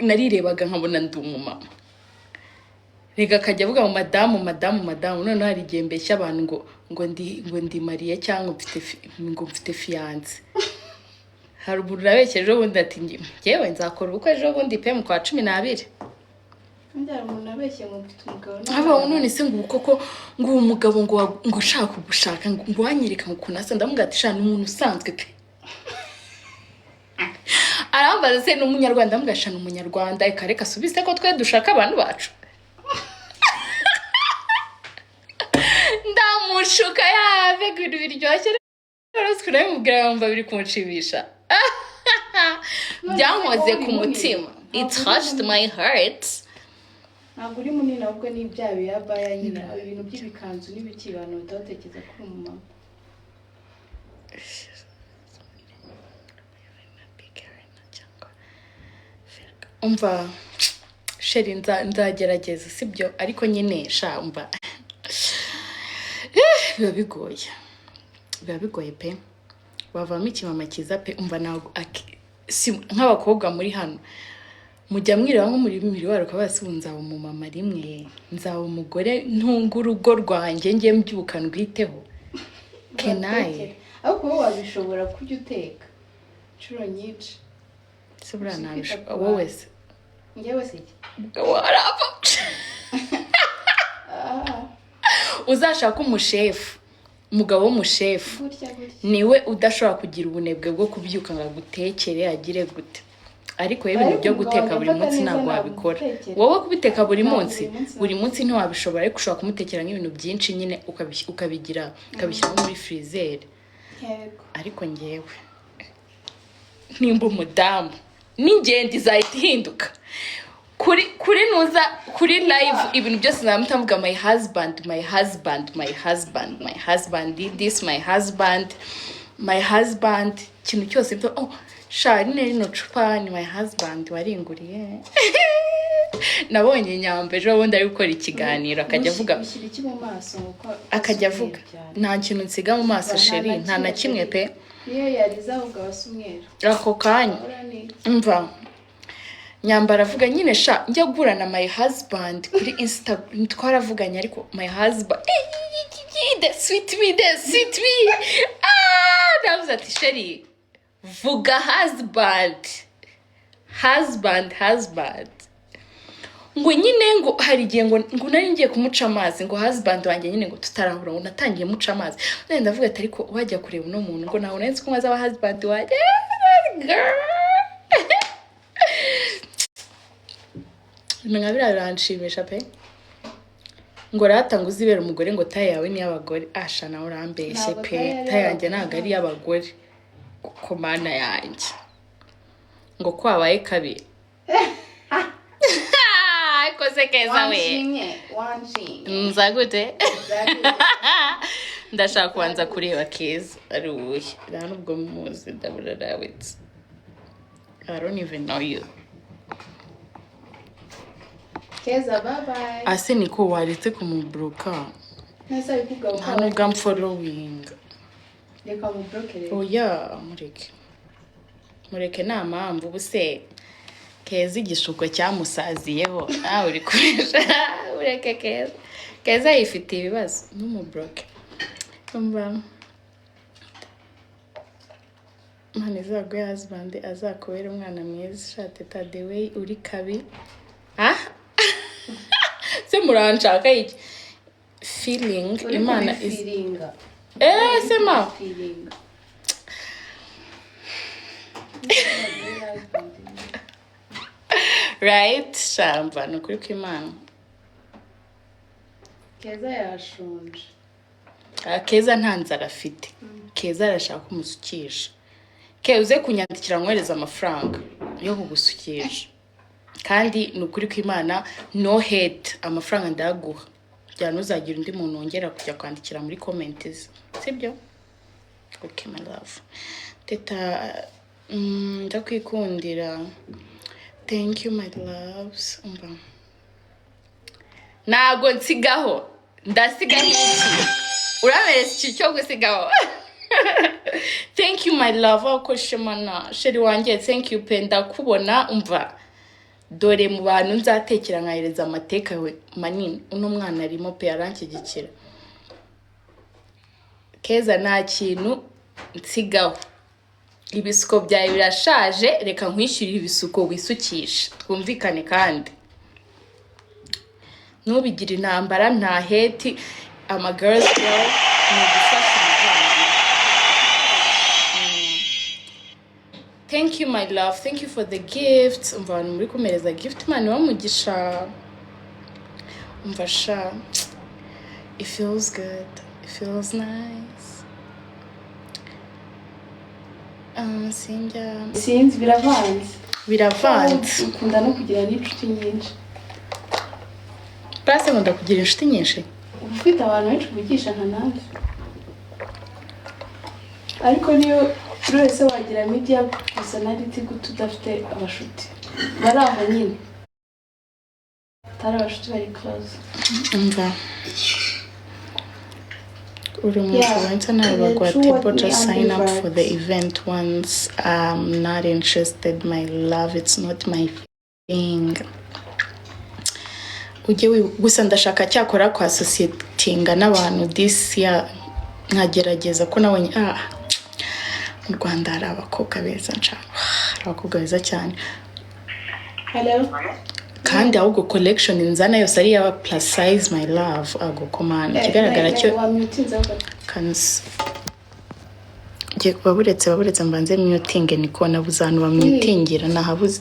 Narirebaga nkabona ndi umumama. Reka akajya avuga ngo madamu, madamu, madamu. Noneho hari igihe mbeshya abantu ngo ndi mariée cyangwa ngo mfite fiancé. Hari umuntu urabeshya ejo bundi ati: "Njyewe nzakora ubukwe ejo bundi pe, mu kwa 12." Kandi hari umuntu abeshye ngo mfite umugabo. Haba none se ngo ubu koko ngo uwo mugabo ngo ushaka kugushaka ngo wanyereka ngo ukuntu asa? Ndamubwira ati: "Sha, ni umuntu usanzwe pe." Arambaza: "Se ni umunyarwanda?" Ndamubwira: "Sha, ni umunyarwanda." Reka reka, subise ko twe dushaka abantu bacu. Ndamushuka yave ibintu biryoshye rero, kunabimubwira yumva biri kunshimisha. Byankoze ku mutima, it touched my heart. Ntabwo uri munini, ahubwo ni bya biyabaya nyine, ibintu by'ibikanzu n'ibiki, abantu bahita batekereza ko uri umumama. Umva chérie, nzagerageza, sibyo? Ariko nyine sha, umva, biba bigoye, biba bigoye pe. Wavamo ikimama cyiza pe. Umva, ntabwo si nk'abakobwa muri hano mujya mwireba nko muri miroir ukaba wese: "Ubu nzaba umumama rimwe, nzaba umugore, ntunga urugo rwanjye, njye mbyuka ndwiteho." Kenaye. Batekera. Ariko wowe wabishobora kujya uteka inshuro nyinshi. Se buriya Uzi kwita nabishobora? ku Wowe bantu. se? Njyewe se iki? Warapfa. Ah, uzashaka umushefu, umugabo w'umushefu. Gutya gutya. Niwe udashobora kugira ubunebwe bwo kubyuka ngo agutekere, agire gute. Ariko yewe, ibintu Ariko byo umugabo guteka wanjye buri afata munsi neza, ntabwo wabikora. namutekera. Wowe kubiteka buri Ntabwo munsi, buri munsi. Buri munsi ntiwabishobora, ariko ushobora kumutekera nk'ibintu byinshi nyine, ukabigira, ukabishyira nko muri freezer. Yego. Ariko ngewe nimba umudamu n'ingendo izahita ihinduka kuri nuza kuri live, ibintu byose nzamuta mvuga my husband, my husband, my husband, my husband did this, my husband, my husband. Ikintu cyose mvuga: "Oh sha, rino cupa ni my husband waringuriye." Nabonye Nyamba ejo bundi ari gukora ikiganiro, akajya avuga. Ushyira iki mu maso ngo ko Akajya asa avuga. umweru cyane? Nta kintu nsiga mu maso, chérie, nta na kimwe pe. Niyo yarize ahubwo aba asa umweru. Ako kanya. Ahora ni iki? Umva, Nyambara avuga nyine: "Sha, njya guhura na my husband kuri Instagram, twaravuganye, ariko my husband, the sweet me, the sweet me." Ah, navuze ati: "Chérie, vuga husband, husband, husband." Ngo nyine ngo hari igihe ngo nari ngiye kumuca amazi, ngo husband wanjye nyine, ngo tutarahura, ngo natangiye muca amazi. None ndavuga ati: "Ariko wajya kureba uno muntu," ngo ntabwo nari nzi ko azaba husband wanjye. Girl, ibintu nka biriya biranshimisha pe. Ngo rata, ngo uzibere umugore, ngo taille yawe ni iy'abagore. Asha, nawe urambeshye. Ntabwo pe. taille ari Taille yanjye iy'abagore. Ntabwo ari iy'abagore, kuko Mana yanjye, ngo ko wabaye kabi ariko se Keza we. Wanshimye, wanshimye. Nza gute? Ndashaka kubanza kureba Keza ari uwuhe. Nta nubwo muzi, ndabura rawitse. I don't even know you. Keza, bye bye. Ase niko waretse kumuburoka? Nese ari kuvuga Nta nubwo amfollowinga. Reka mubroke rero. Oya, mureke, mureke, nta mpamvu. Ubu se Keza igishuko cyamusaziyeho, nawe uri kuresha. Ureke Keza, Keza yifitiye ibibazo, ntumuburoke. Umva, Imana izaguhe husband azakubera umwana mwiza. Sha Teta, the way uri kabi. Ah, se muranshaka iki? Feeling. Uri Imana is kubifeelinga. Eh, se ma. Kubifeelinga. Right, shamba, ni ukuri kw'Imana. Keza yashonje. Ah, Keza nta nzara afite. Keza arashaka kumusukisha. Ke uze kunyandikira nkohereza amafaranga yo kugusukisha. Kandi ni ukuri kw'Imana, no hate, amafaranga ndayaguha kugira ntuzagira undi muntu wongera kujya kwandikira muri comment ze, sibyo? Okay, my love. Teta, ndakwikundira. Thank you, my loves. Umva, ntabwo nsigaho. Ndasigaho iki? Uraberetse iki cyo gusigaho? Thank you, my love. Ako shemana, chéri wanjye, thank you pe, ndakubona. Umva. Dore mu bantu nzatekera nkahereza amateka we manini, uno mwana arimo pe, aranshyigikira. Keza, nta kintu nsigaho. Ibisuko byawe birashaje, reka nkwishyurire ibisuko wisukishe, twumvikane. Kandi ntubigire intambara, nta hate. Ama girls girl ni ugufasha umuvandimwe. Thank you, my love, thank you for the gift. Umva, abantu muri kumereza gift, man bamugisha. Umva sha, it feels good, it feels nice. Sinjya. Sinzi, biravanze. Biravanze. Ukunda no kugira n'inshuti nyinshi. Basi nkunda kugira inshuti nyinshi. Uba ufite abantu benshi uvugisha nka nanjye, ariko niyo buri wese wagira media personality gute udafite abashuti bari aho nyine, atari abashuti bari close? Umva, uri umu influencer nawe baguha true table. ni Just sign up for the ambivert. event once. I'm not interested, my love, it's not my thing. Ujye gusa ndashaka cyakora kwa associatinga n'abantu this year, nkagerageza ko nabonye mu Rwanda hari abakobwa beza nshaka, hari abakobwa beza cyane. Hello. Kandi ahubwo collection nzana yose ari iy'aba plus size, my love. Ago komana ikigaragara cyo Wamyutinzeho gato. Kansi ngiye kuba buretse, baburetse mbanze mutinge, niko nabuze ahantu bamwitingira, nahabuze.